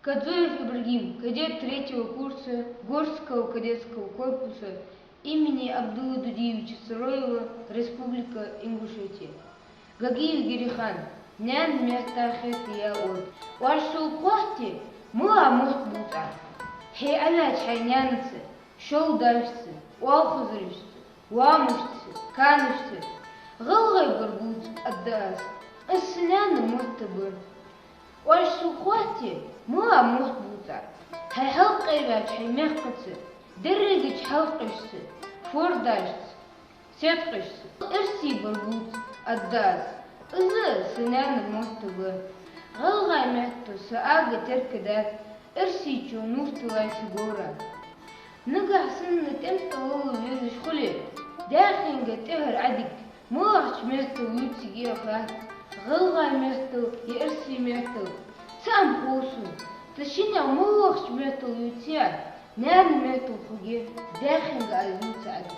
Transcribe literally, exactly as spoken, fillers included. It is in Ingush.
Кадзуев Ибрагим, кадет третьего курса Горского кадетского корпуса имени Абдулы Дудиевича Сароева, Республика Ингушетия. Гагиев Гирихан, «Наьна метта хетта ял» ода. Оаш сога хоатте, мала мотт бувц Ӏа? Хье Ӏаваьча хьай наьнаца, шовдашца, оалхазарашца, вамашца, канашца гӀалгӀай бар бувц, аргда аз. Из са наьна мотт ба. Оаш сога хоатте, мала мотт бувц Ӏа? Хьай хьалкхеваьча хьай мехкаца, дерригача хьалкхашца, фордашца, седкъашца эрсий бар бувц, аргда аз. Из а са наьна мотт ба. ГӀалгӀай метто са ага теркадаьд, эрсийчо нувр тиллай са говра. Нагахь санна тӀем тӀа вала везаш хуле, даьхенга тӀехьара Ӏадика, малагӀча меттала ювцаргья хетт, гӀалгӀай меттала е эрсий меттала, цхьа хӀама хов сона. Цу шиннех малагӀча меттала ювцаргья, наьна меттала хургья, даьхенга аз ювца Ӏадика.